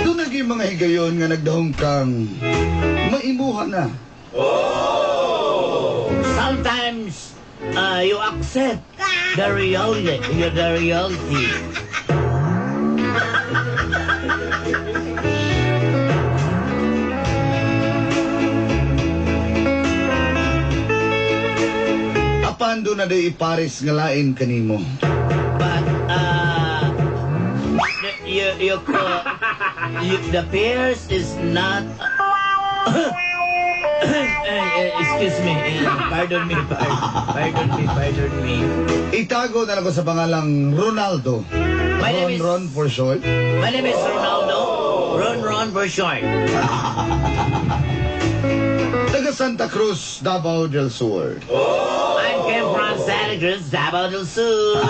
Doon naging mga higayon nga nagdahong kang maimuha na. Sometimes you accept the reality. The reality. Apan doon na di ipares nga lain kanimo. But the, you you, co- you the peers is not. Excuse me. Pardon me. Pardon me. Pardon me. Itago na lang ko sa pangalang Ronaldo. My name Ron is- Ron for short. My name is Ronaldo. Ron Ron for short. Taga Santa Cruz, Davao del Sur. I came from Santa Cruz, Davao del Sur.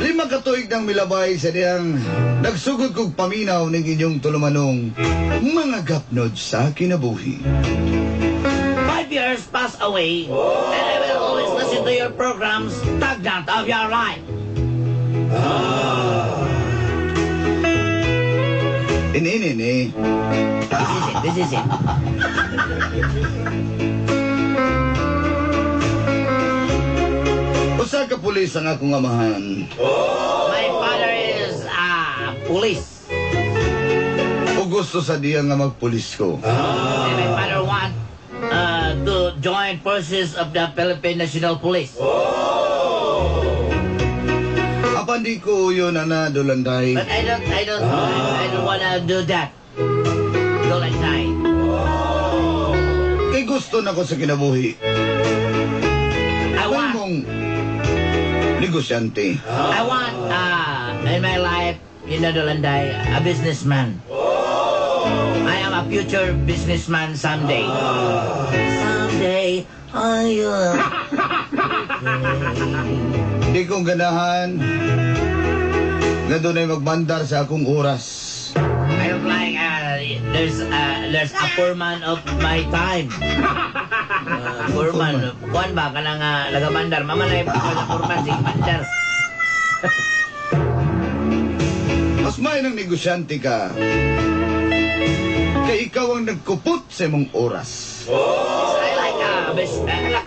5 ka tuig nang milabay sa diyang nagsugod kog paminaw ning inyong tulumanong mga gapnod sa kinabuhi. 5 years pass away, and I will always listen to your programs, Stagnant of Your Life. Ininin eh. This is it. This is it. Usa ka pulis ang akong amahan. My father is police. O gusto sa diya nga magpulis ko. And my father want to join forces of the Philippine National Police. Apan di ko yun, ana, Dulanday. But I don't wanna do that. Dolanday. Kay gusto na ko sa kinabuhi. I want, Mong negosyante. I want, in my life, Dolanday, a businessman. I am a future businessman someday. Someday, I will. Di ko ganahan nga dunay magbandar sa akong oras. I don't like, there's a poor man of my time. Poor man, kuan ba, kanang nagabandar, mama na yung poor man, sige bandar. Mas may ng negosyante ka. Kay ikaw ang nagkupot sa imong oras.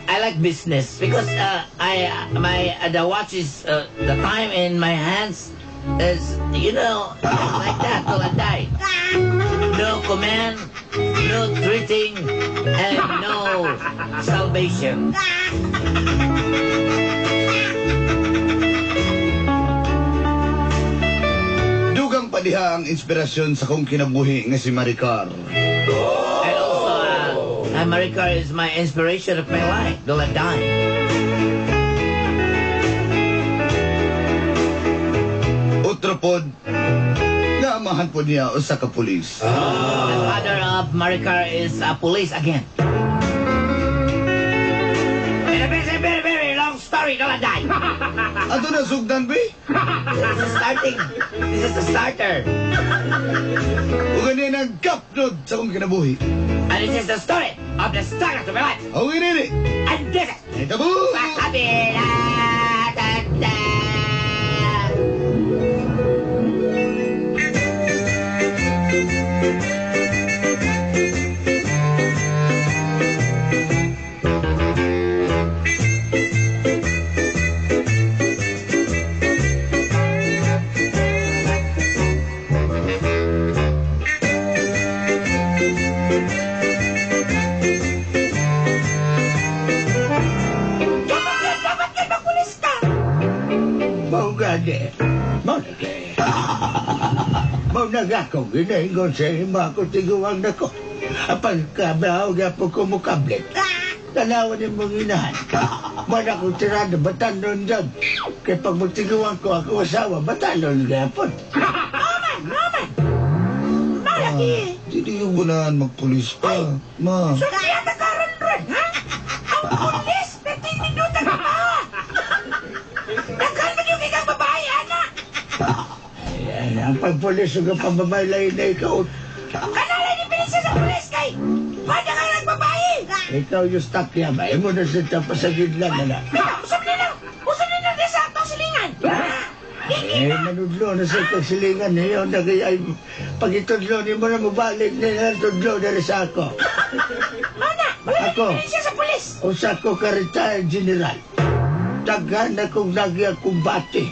I like business because I my the watch is the time in my hands is like that till I die. No command, no treating, and no salvation. Dugang pa diha ang inspirasyon sa kong kinabuhi nga si Maricar. And also, Maricar is my inspiration of my life till I die. Otro pod, nga amahan po niya usa ka pulis. The father of Maricar is a police again. And a very, very, very long story till I die. Ato na sugdan be? This is starting. This is the starter. Ug gani nagkapnod sa kong kinabuhi. And this is the story of the start of my life. Ang inini. And this is Ito po. Pakabila Tanda. Dapat ka magpulis ka. Mao gani. Mao na kay. Mao na akong ginaingon sa imo ako tiguang nako. Apan kabaw gyapon ko mukablit. Tanawan ni mong inahan. Wala kong tirada, batanon dyan. Kaya pag magtiguan ko ako asawa, batanon gapon. Maman, maman. Malaki. Dili yung gunahan magpulis pa. Ma, So kaya ta karon ron, ha? Ang pulis, 13 minuto na pa. Daghan man yung ikang babae, ana. Ayan, ang pagpulis ug ang pambabae lain na ikaw. Kanalay ni Felicia sa pulis kay. Wala ka nagbabae. Ikaw yung stuck niya ba? Imo na siya pasagid lang na. Usap nila, usap nila di sa atong silingan. Eh, manudlo na sa kasilingan niyo. Ay, pag itudlo ni mo na mabalik nila tudlo na rin sa ako. Mana, wala Ako. ni Felicia sa pulis. Usa ko ka retired general. Daghan na kong lagi ang kumbate.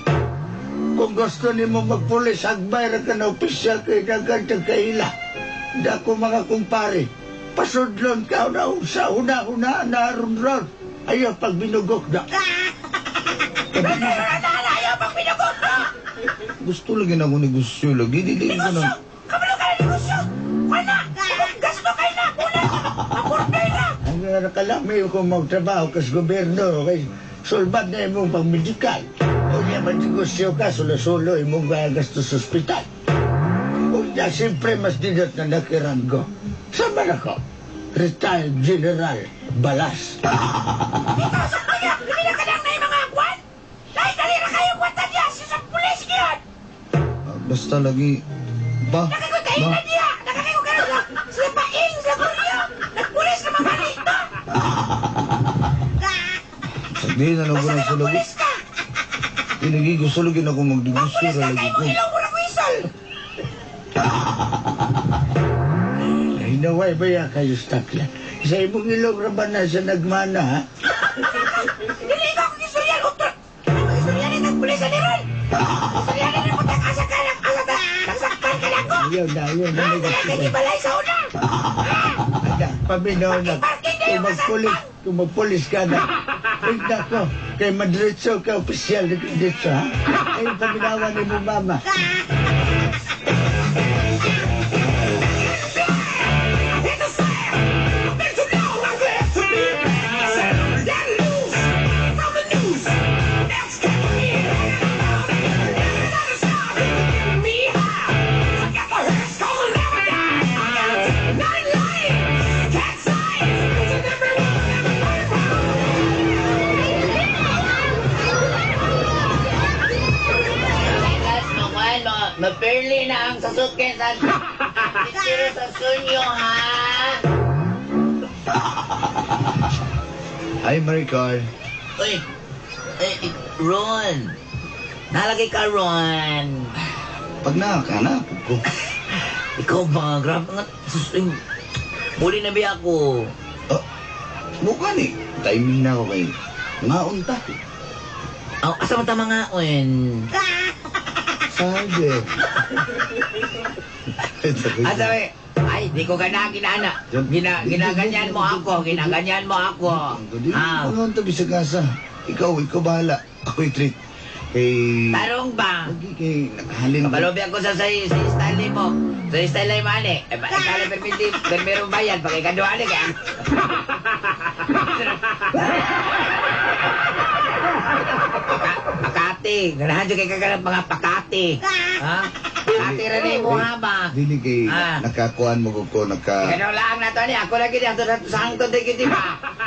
Kung gusto nimo magpulis, hagbay ra ka na opisyal kay daghan kang kaila. Dako mga kumpare. Pasudlon ka na usa una-una na ron. Ayaw pag binugok na. Pero na ayaw pag pinugok no. Gusto lagi na ako negosyo lagi. Dili ko Negosyo, na. kabalo ka na negosyo. Wala, kung gasto kay na, kulang. Ang na. Ang nakalami kung magtrabaho kas gobyerno, kay sulbad na imong pang-medical. O niya magnegosyo ka, sulo-sulo imong gastos sa ospital. O niya, siyempre mas didot na nakiranggo. Sama na ko, retired General Balas. Ikaw sa kanya, lumina ka lang na yung mga kwan. Dahil dali na kayo kwanta niya, siya sa pulis ngayon. Basta lagi. Ba? Nakikoy kayo Ma? na niya. Nakakikoy kayo sa sa paing, sa guryo. Nagpulis na mga dito. Sabihin na lang ko Basta na na sa lagi. magpulis ka. Di lagi gusto lagi na ako magnegosyo Magpulis ra ka lagi kayo ko. mong ilong mura wisol. Hinaway ba yan kayo stakla? Sa imong ilong ra ba na sa nagmana, ha? Dili ko akong istoryan, utro. Ako istoryan ni nagpulis sa liron. Istoryan ni nagpunta asa ka lang, asa ta. Nasaktan ka lang ko. Ayaw na, ayaw na. Ah, wala kay balay sa una. Ada, paminaw na. Parking Kung magpulis ka na, tignan ko, kay Madritso ka opisyal na dito, ha? Ay, paminawan ni mo mama. Mapirli na ang sasukyan sa Tiro sa sunyo, ha? Hi, Maricar. Uy, eh, Ron. Nalagay ka, Ron. Pag nakahanap ko. Ikaw ba? Grabe nga. Sus, ay, muli na ba ako? Oh, mukha ni. Timing na ako kay ngaon ta. Oh, asa man ta mangaon? Sabi. Asa ba? Ay, di ko gana ginana. Ginaganyan mo ako, ginaganyan mo ako. Di Ah, mangaon ta bisag asa. Ikaw bahala. Ako'y treat. Kay tarong ba? Lagi kay nakahalin. Kabalobi ako sa style mo. Sa style mo, ani. Eh, ba, style permiti, permerong bayan. Pag ikaduha, ani, kaya. Pakati. Ganahan dyan kay kagalang mga pakati. Ha? Pakati rin eh, mo ha ba? Dili kay Ah. nakakuan mo ko naka Ikaw lang na to, ani. Ako lagi di, ato sa hangtod di ba?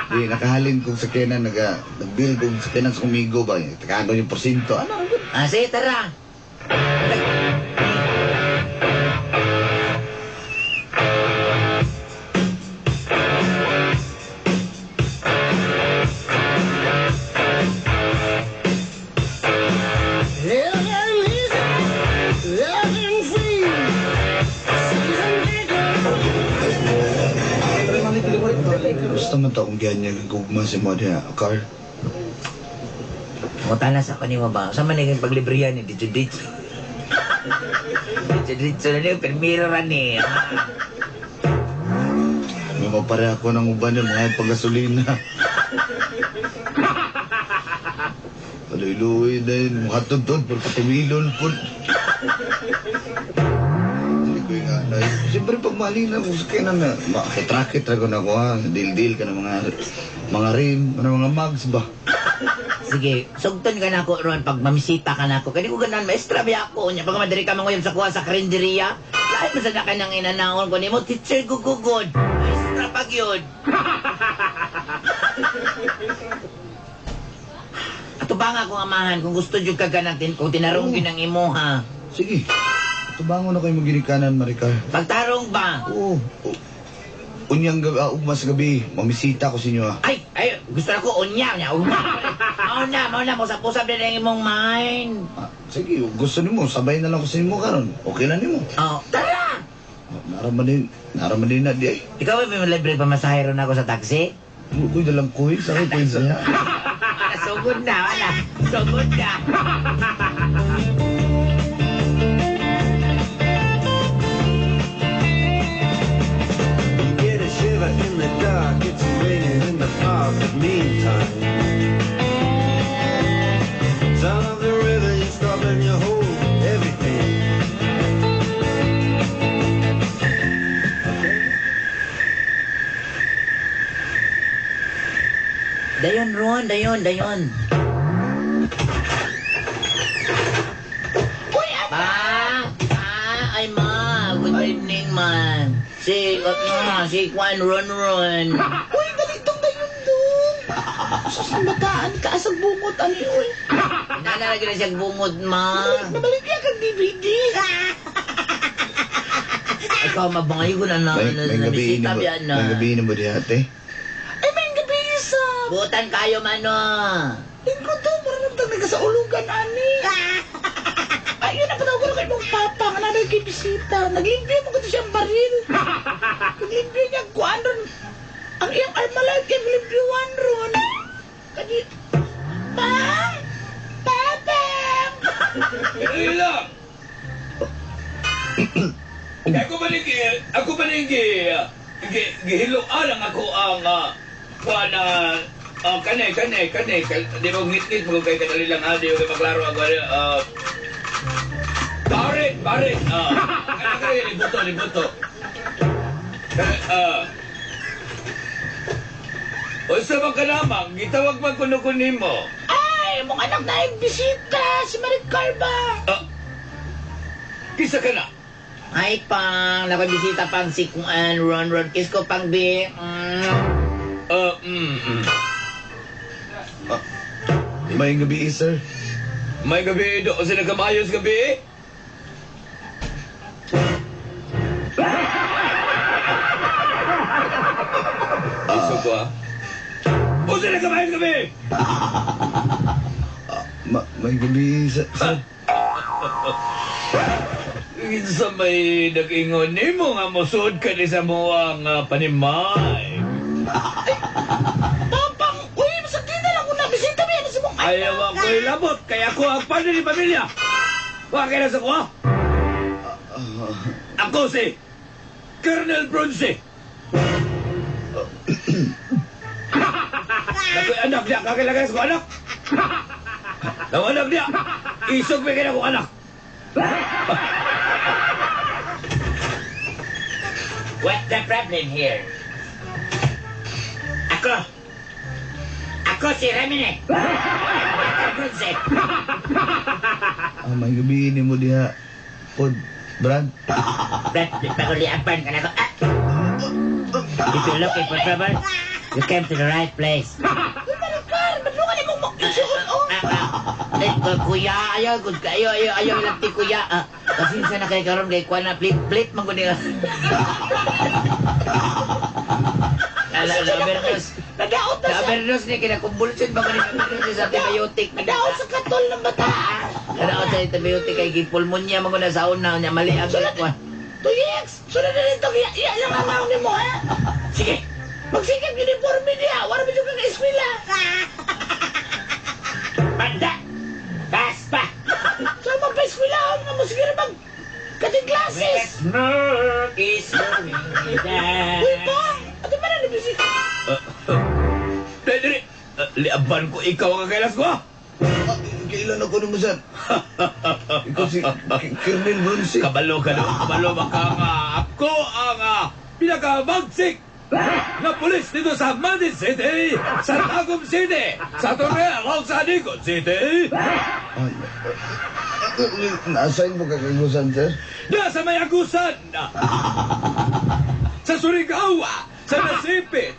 Di nakahalin kong sakyanan nag-bill kong sakyanan sa kumigo ba. Takaan ko yung porsyento. Ano? Ah, sige, tara. Gusto man to akong ganyan ang gugma si mo diha, car. Muta na sa kanimo ba? Sa man naging paglibriyan ni Dito Dito. Dito Dito na niyo, permiro ra ni. May mapare ako ng uban ng mga panggasolina. Kaluy-luy din, mga tuntun, pero patumilon po. Dili ko nga Ay, siyempre pag mahalin ako sa kainan na, makitrakit ra ko na ko ha. Deal-deal ka ng mga rim, ano, mga mugs ba? Sige, sugton ka na ako ron pag mamisita ka na ako. Kaya di ko ganahan, maestra biya ako. Unya, pag madiri ka manguyab sa kuha sa karinderya, lahat mo sa na ka nang inanaon ko nimo, teacher gugugod. Maestra pag yun. Ato ba nga akong amahan kung gusto jud ka ganang kung tinarong gyud ang imuha. Sige. Tubangon na kayo maginikanan, Maricar. Pagtarong ba? Oo. Unyang gabi, ugma sa gabi, mamisita ko sa inyo ah. Ay, ay, gusto na ko unya, unya, ugma. Mao na, usap-usap din ang imong mind. Ah, sige, gusto nimo, sabay na lang ko sa inyo karon. Okay na nimo. Oh, tara! Naraman din na di ay. Ikaw ba may libre pamasahe ron ako sa taxi? Kuy dalang kuy, sa kuy sa niya. Wala, sugod na, wala. Sugod na. You get a shiver in the dark, it's raining in the park, but meantime. Sound of the river, you stop and you hold everything. Okay? Dayon, Ron, dayon, dayon. Uy, ano? Pa! Pa! Ay, ma! Good evening, ma. Si, si Juan Ron Ron. Uy, dali itong dayon dong. Sus, ang bataan, kaasag bungot, ani, uy. Nanalagi na siyang bungot, ma. Nabalik niya kang DVD. Ikaw, mabangayo ko na na, May, na, may na, gabi bisita ni mo, biyan na. may gabi ni mo di ate. Ay, may gabi sa... Butan kayo, mano. Lingkod to, parang namtang sa ulugan, ani. Ayun, napatawag ko na kay mong papa nga na bisita. Naglimpyo mo ko to siyang baril. Naglimpyo niya kuan ron. Ang iyang armalite kay glimpyuan ron. Kadi... Pang! Papang! Dali lang. Ako ba ni ako ba ni gi gi gihiloan ang ako ang kuan na kane kane kane di ba ngit-ngit mo kay kadali lang ha di ko maklaro ako pare pare kane kane libuto libuto kane unsa man ka lamang gitawag man kuno ko nimo. Ay, mong anak na yung bisita, si Maricar ba? Kisa ka na? Ay, pang, nakabisita pang si Kuan, Ron Ron. Kiss ko pang, bi. May gabi, sir. May gabi do sila kamayos gabi. Iso ko ah. O sila kamayos gabi. May gabi, sir. Kinsa may nag-ingon nimo nga mosuod ka ni sa muang panimay. Papang, uy, masakit na lang kung nabisita mo yan sa mong anak. Ayaw ako ilabot kaya ako ang padre ni pamilya. Wa kay na sa kuha. Ako si Colonel Bronze. Nakoy anak niya, kakilagay sa ko anak. Nawa anak niya, isog may kaya akong anak. What's the problem here? Ako. Ako si Remine. Bronze. May gabi ni mo diha. Pod, Brad. Brad, paguliapan ka na ko. Ah. If you're looking for trouble, you came to the right place. Uy, Maricar, madlungan ni mong mag-isuon, oh. Eh, kuya, ayaw, good kayo, ayaw, ayaw, ilapti, kuya. Pasensya na kay karon kay kuan na plate, plate man gud nila. Ala, Labernos. Nadaot na sa... Labernos ni kinakumbulsion ba ni Labernos sa antibiotic. Nadaot sa katol ng bata. Nadaot sa antibiotic kay gipulmonya man gud na sa una nya mali ang kuan. Tuyeks, sunod na nito, iya, iya lang ang maong nimo, ha? Sige. Magsikap uniforme niya, wala ba yung kang-eskwela? Banda. Basta. So, magpa-eskwela, nga mo sige mag... Kating classes. Smoke is going down. Uy, pa! Ate pa na nabisita. Dali, dali. Liaban ko ikaw ang kakailas ko ah. Kailan ako naman, sir? Ikaw si Colonel Bronze. Kabalo ka no, kabalo ba ka nga. Ako ang pinakamagsik na pulis dito sa Manila City, sa Tagum City, sa Torreal, sa Nikon City. Nasa mo kakagusan, sir? Nasa may agusan, sa Surigao, sa Nasipit.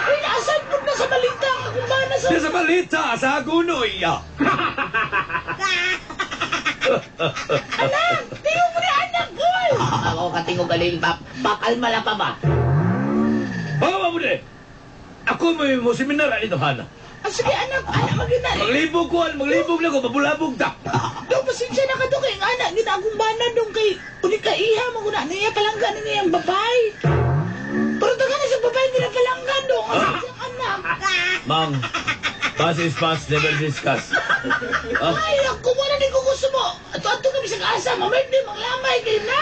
Uy, naasan po na sa balita. Kung ba na sa... Nasa balita, sa Agunoy. Anak! Tingog mo ni anak, boy! Ako katingog alin, pap. Pakalma lang pa ba? Bawa mo din. Ako may mo seminar dito, Hana. Ah, sige, anak. Anak, magina. Maglibog ko, maglibog na ko, mabulabog ta. Dong, pasensya na ka dong kay ang anak. Gina akong bana dong kay unika iha mo kuna niya palangga na niyang babay. Pero taga na sa babay ginapalangga dong. Ang siyang anak. Mang, pass is pass, never discuss. Ay, ako wala din ko gusto mo. Ato-ato kami sa asa, mamay di manglamay kayo na.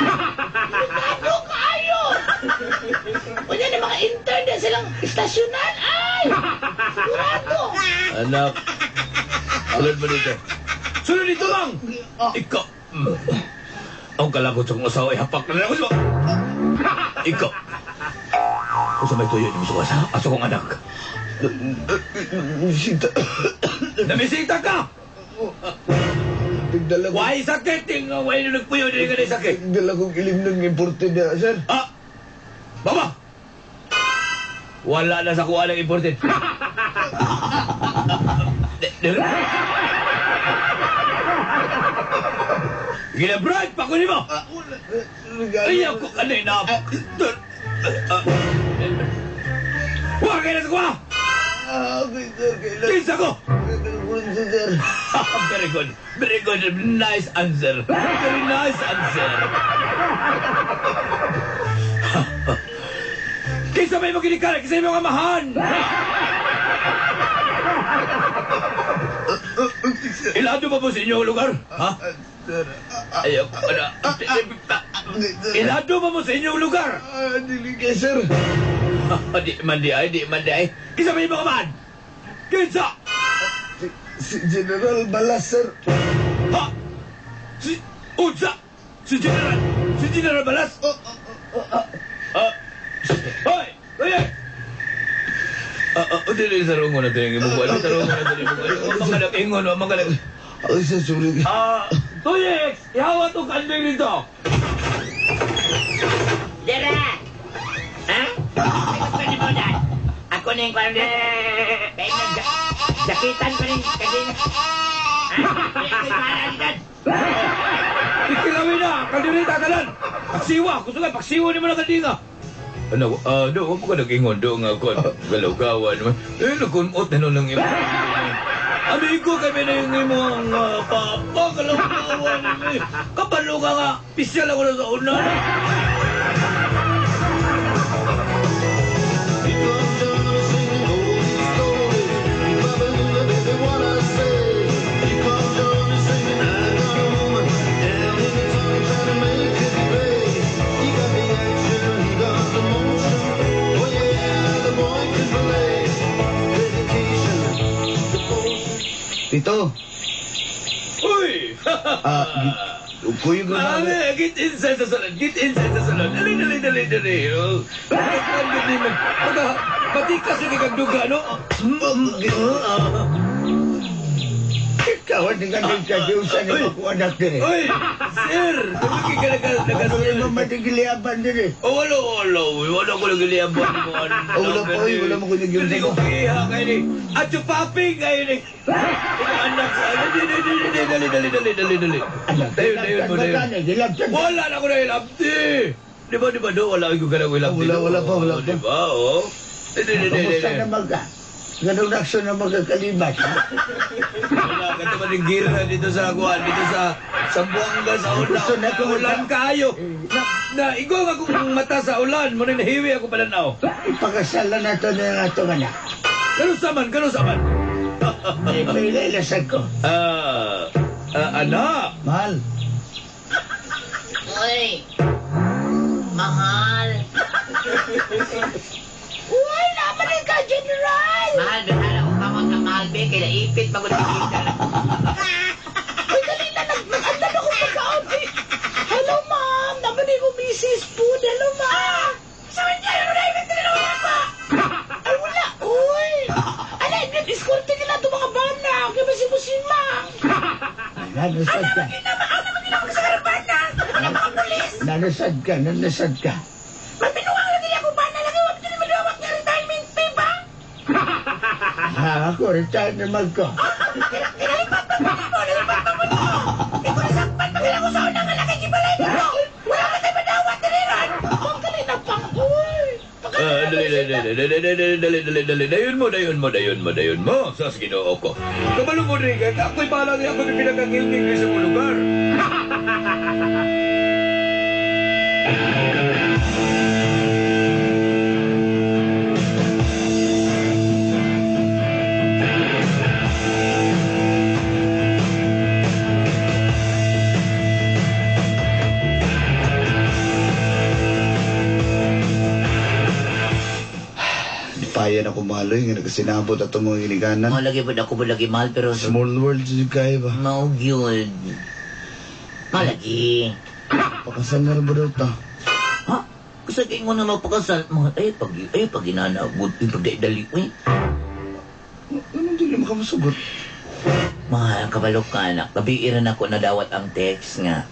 Delikado kaayo. Kunya ni mga intern din silang istasyonan. Ay! Sigurado. Anak, sulod mo dito. Sulod dito lang! Ikaw. Ang kalakot sa kong asawa, ihapak na lang ako sa... Ikaw. Kung sa may tuyo ni Musukas, aso kong anak. Bisita. Namisita ka! Tigdala ko. Why sakit? Tingnan, why nung nagpuyo, hindi ka na sakit. Tigdala kong ilim nun ng imported na, sir. Ah! Baba! Wala na sa kuha ng imported. Ginabrad pa ko ni mo! Ay, ako kanay na. Huwag kayo na sa kuha! Ah, okay, sir. Kailan? Kinsa ko! Sir. Very good. Very good. Nice answer. Very nice answer. Kinsa may maginikan, kinsa may mga amahan. Ilado ba po sa inyong lugar? Ha? Sir. Ayaw ko na. Ilado ba mo sa inyong lugar? Ah, dili kay sir. Di man di ay, di man di ay. Kinsa may mga amahan? Kinsa? Si General Balas, sir. Ha? Si Unsa? Si General? Si General Balas? Ah, hoy! Hoy! Dili sarungon na tayo imong kuan. Sarungon na tayo imong kuan. Wa man ka ingon, wa man ka Ay, sir, sorry. Tuyek! Ihawa to kanding dito. Dere! Ha? Ay, gusto ni mo dyan. Ako na yung kwan Kaya nag... Jakitan pa rin kanding. Ha? Ay, ako'y bahala dyan. Ikilawin na! Kandinita tanan! Paksiwa! Gusto ka, paksiwa ni mo na kandinga! Ano, do, huwag mo ka nag-ingon do nga kon galaw-gawan naman. Eh, nagkunot na nun ang imo. Amigo kami na yung imong papa, galaw-gawan. Eh, kapalo ka nga, pisyal ako na sa una. Tito. Uy! Kuya ko na. Mami, get inside sa salon. Get inside sa salon. Dali, dali, dali, dali. Oh. Pagka, patikas yung ikagduga, no? Ikaw ang nagkadiusan ng ako anak din eh. Uy, sir! Tumigil ka Ako rin mo matigiliaban din eh. Oh, wala, wala. Wala ko nagiliaban mo. Oh, wala pa, oy. Wala mo ko nagyusan. Hindi ko kiha kayo ni. At yung paping kayo ni. Anak sa... Dali, dali, dali, dali, dali, dali, dali. Tayo, tayo mo, tayo. Wala na ako na ilabdi. Di ba, do? Wala ko ka na ilabdi. Wala, wala pa, wala pa. Di ba, oh. Dali, dali, dali. Kamusta na mag... Ganun aksyon na magkakalibat. Wala ka naman ng gira dito sa kuwan, dito sa Sambuanga, sa ulan. Gusto na ko ulan kayo. Na igong akong mata sa ulan, mo na nahiwi ako pananaw. Ipakasalan nato na ang atong anak. Kano saman, kano saman. Eh, pailasan ko. Anak. Mahal. Uy! Mahal! Uy, naman ka, General! Mahal, mahal ako kamot ang mahal, be. Kaya ipit, magod kita. Uy, Nanasad ka. Sa bana. Wala mga pulis. Nanasad ka, nanasad ka. Mapinuang lagi ako bana lagi wa dili madawat nga retirement pay ba? Ha, ako, retired naman ko. Kinalipat pa mo nimo, nalipat pa mo nimo. Iko nasakpan pa kailangan ko sa unang nga laki gibalay nimo. Wala ka tayo madawat diri ron. Pangkali na pang uy. Ah, dali, dali, dali, dali, dali, dali, dali, dali. Dayon mo, dayon mo, dayon mo, dayon mo. Sa Ginoo ko. Kabalo mo rin, kaya ako'y bahala niya ako pinakangilming sa mong lugar. Payan ako maloy nga nagkasinabot ato mga ginikanan. Mo lagi pud ako pud lagi mahal pero Small world jud kayo ba? mao gyud. Malagi. Pakasal na rin ba daw ta? Ha? Kasi kay mo na magpakasal, mga ay pag inana gud pag dali uy. Anong dili makamasugot? Mahal kabalo ka anak. Gabi na ako nadawat ang text nga.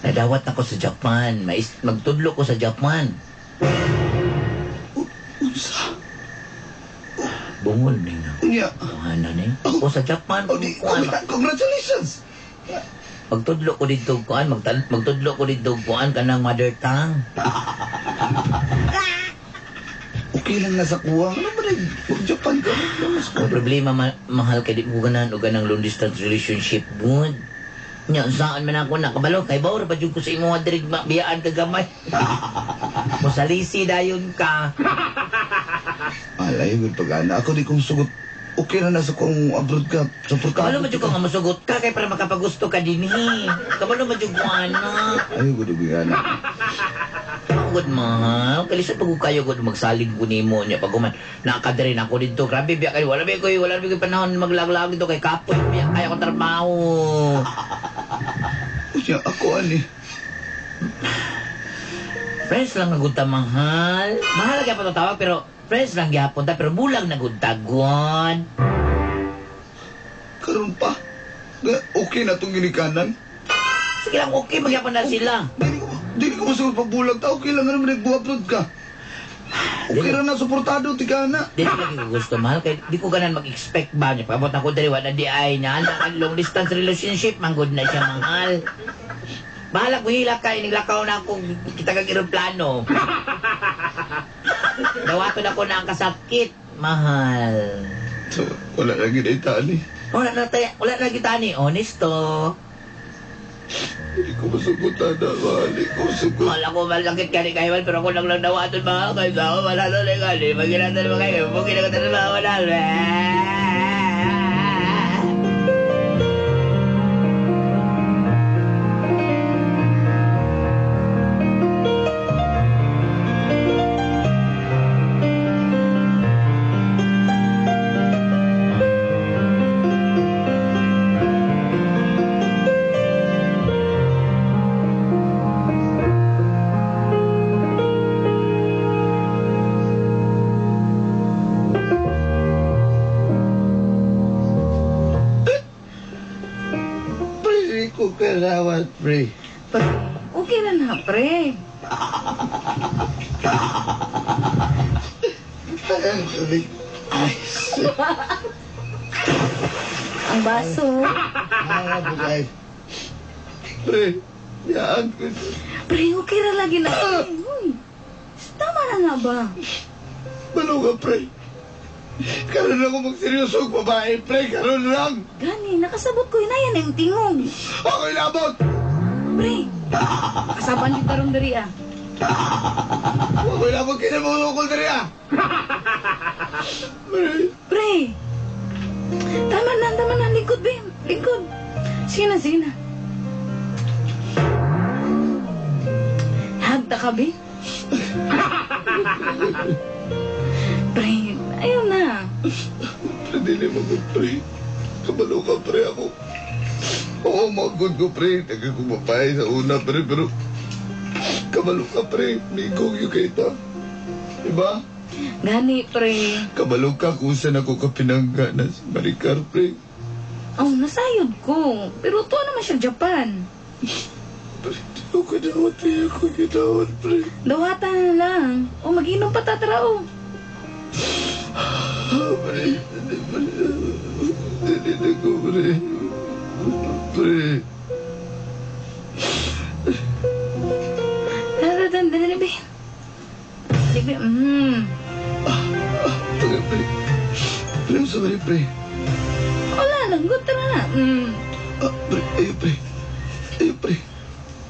Nadawat ako sa Japan. Mais, magtudlo ko sa Japan. Unsa? Bungol ni nga. Unya. Kuhanan eh. O sa Japan. Oh, di, kuan, congratulations! Magtudlo ko dito kuan, magtudlo ko dito kuan kanang mother tongue. Okay lang na sa kuwang. Ano ba nag Japan ka? Ano mas Ang problema mahal kay di mo ganahan og ganang long distance relationship good. Nya saan man ako nakabalo kay bawr pa jud ko sa imo diri biyaan ka gamay. Mosalisi dayon ka. Alay, good pag-ana. Ako di kong sugot. Okay na nasa kung abroad ka. Suportado. Kabalo man jud ka nga mosugot ka kay para makapagusto ka dinhi. Kabalo man jud ko ana. Ay, good good ana. Good mahal. Kalisod pag kayo gud magsalig ko nimo nya pag human nakadiri na ako didto. Grabe biya kay wala biya koy wala biya koy panahon maglaglag dito kay kapoy biya kaya ko trabaho. Unya, ako ani. Friends lang na gud ta mahal. Mahal gyapon to tawag pero friends lang gyapon ta pero bulag na gud tagon. Karon pa. Okay na itong ginikanan. Sige lang okay magyapon na sila. Dili ko masugot pagbulag ta. Okay lang naman nag-upload ka. Okay ra na, suportado, tika na. Dili lagi ko gusto mahal kay di ko ganan mag-expect ba niya. Pabot ako diri wala di ay niya anak long distance relationship manggod na siya mahal. Bahala ko hila ka iniglakaw na ako kita kag eroplano. Dawaton ako na ang kasakit, mahal. So, wala lang ginaitaan eh. Wala na tayo, wala na kita ni honesto. Hindi ko masugot, ana. Mahal, hindi ko masugot. Mahal ako, malakit ka ni kayo, pero ako lang lang dawaton mga kayo. Ako, malalo na yung ali. Maginatan naman kayo. Mungkin ako tayo mga malalo. Pre, ko karawat, pre. Pre, okay na na, pre. Ay, Ang baso. ah, bugay. Pre, yaan ko. Pre, okay ra lagi na. Pre. Uy, tama na nga ba? Malo ka, pre. Karon ako magseryoso og babae, pre. Karon lang. Gani, nakasabot ko hinayan ang tingog. Ako inabot. Pre, kasaban kita ron diri ah. Ako inabot kaya mo ukol diri ah. Pre, Pre, tama na, lingkod, be. Lingkod. Sige na, sige na. Hagta ka, be. Pre, ayaw na. Pre, dili mo ko, pre. Kabalo ka, pre, ako. Oo, magod ko, pre. Taga ko mapay sa una, pre, pero... Kabalo ka, pre. Migong yung kita. Diba? Gani, pre. Kabalo ka kung saan ako kapinangga na si Maricar, pre. Oh, nasayod ko. Pero tuwa naman siya Japan. Pre, di ko kadawat. Di ko kadawat, pre. Dawata na lang. O, mag-inom pa tatara, oh. Pre, pre. Dili na ko, pre. Pre. Tara, tara, dali, be. Dali, be. Pre, pre. Pre, sorry, pre. Wala lang, good, tara na. Pre, ayo, pre. Ayo, pre.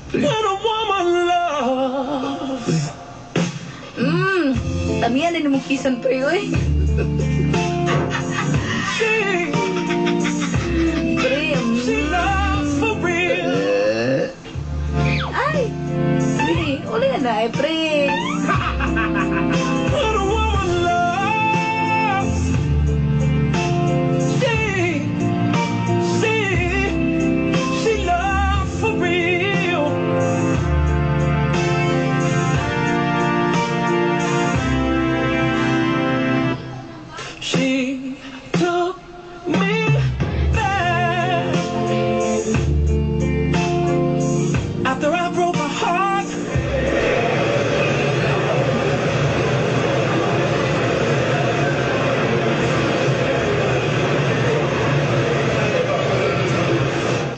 Pre. When a woman loves. Tamiyan na mong kisan, pre, oy. She, Pre, she loves for real. Eh, Ay! Pre, uli na, eh, pre. When a woman loves. She loves for real. She took me back after I broke my heart.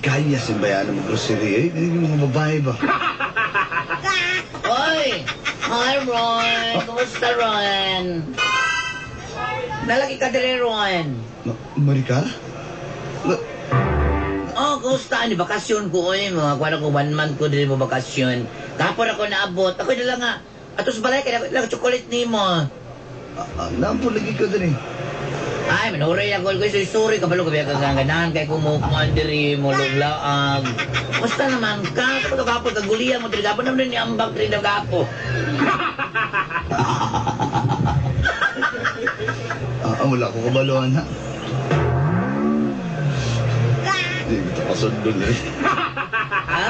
Kaya si Bayano mag-grocery, eh. Yung mga babae ba? Oy! Hi, Ron! Kumusta, Ron? Nalaki ka diri, Ron. Maricar? Oh, kumusta? Ani bakasyon ko, oy. Mga kuwan ako, 1 month ko diri mo bakasyon. Kapon ako naabot. Ako na lang nga. Ato sa balay, kaya lang chocolate nimo. Nampun lagi ka diri. Ay, manuray ako. Ko sorry, kabalo ka biya kaganahan kay kumukuan diri mo luglaag. Kumusta naman ka? Kapag kapon kagulian mo diri gapon naman ni ambak diri daw gapo. Wala ko kabaluan ha. Hindi ko ito kasundol eh. Ha?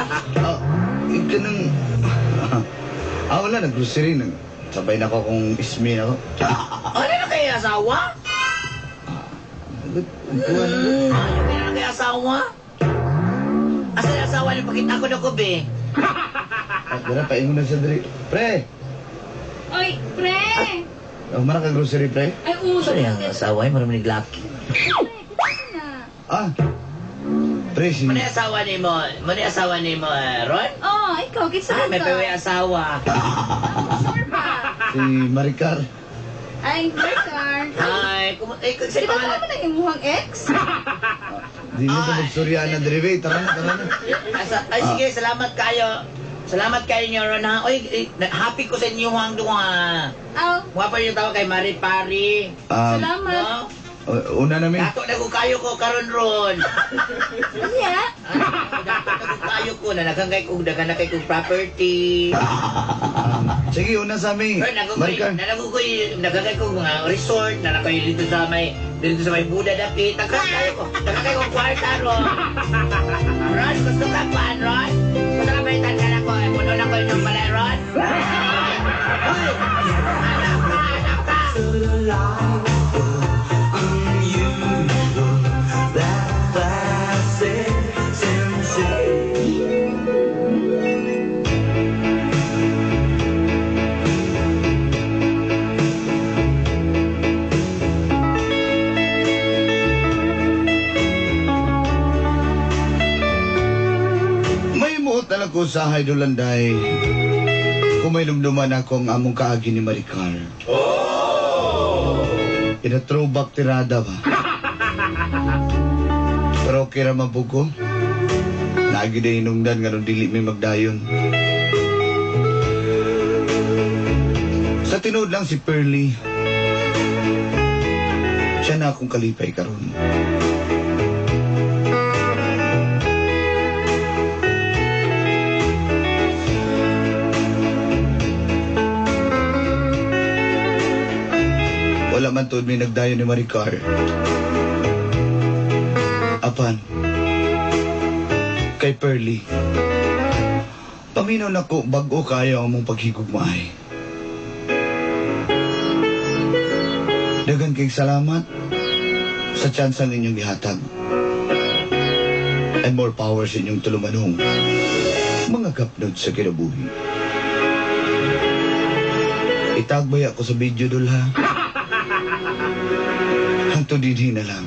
Ika nang... Wala, nag-grocery. Sabay na ako kung ismi ako. Ano na kay asawa? Ayaw ka na kay asawa? Asa yung asawa niyo? Pakita ko na ko, be. Dara, paingon na siya diri. Pre! Oy, pre! Oh, marang ka grocery, pre? Ay, oo. Saan yung asawa? Ay, marami naglaki. Pre, kita na. Pre, si... Muna yung asawa ni mo, muna yung asawa ni mo, Ron? Oh, ikaw, kitsa Ah, may ka. pewe asawa. Sure pa. Si Maricar. Ay, Maricar. Ay, sa Di ba pangalan? tama na yung muhang ex? Di mo sa magsurya na diri, be. Tara na, tara na. Ay, sige, salamat kayo. Salamat kayo niyo, Ron, ha? Oy, happy ko sa inyo, ang duha. Aw. Mukha pa yung tawag kay Mari Pari. Salamat. No? Una namin. Dato na ko kayo ko karon ron. Ano Dato na ko kayo ko na naghangay ko daghan na kay kong property. Sige, una sa amin. Pero Maricar. naghangay ko mga resort na nakayo dito sa may Buda dapit. Daghan kayo ko. Daghan kayo kong kwarta ron. Ron, gusto ka kuan ron? Gusto ka balitan ka na ko. Puno na ko yung balay ron. Hoy! Anak ka, anak ka! May muot na lang ko sa Haydolanday. Kung may lumduman ako ang among kaagi ni Maricar. Oh! In a throwback tirada ba? Pero okay ra man po ko. Naagi na hinungdan nga nung dili may magdayon. Sa tinuod lang si Pearly, siya na akong kalipay karon. Wala man tuod may nagdayon ni Maricar. Apan, kay Pearly, paminaw na ko bag-o kayo ang mong paghigugmaay. Dagan kay salamat sa tsansang inyong gihatag. And more power sa inyong tulumanong mga gapnod sa kinabuhi. I-tag baya ako sa video, dul, ha? Hangtod dinhi na lang.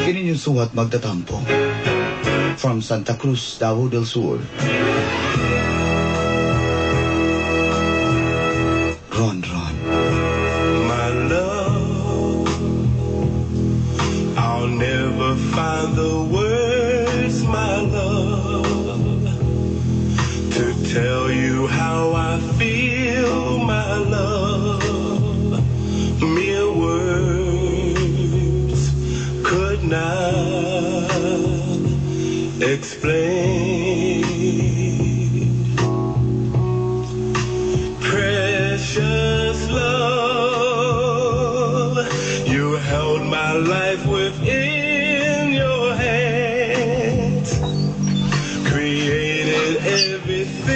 Kini yung suwat magtatampo. From Santa Cruz, Davao del Sur. Ron Ron. My love, I'll never find the words, my love, to tell you how I feel, my love. Mere words could not explain. Precious love, you held my life within your hands, created everything.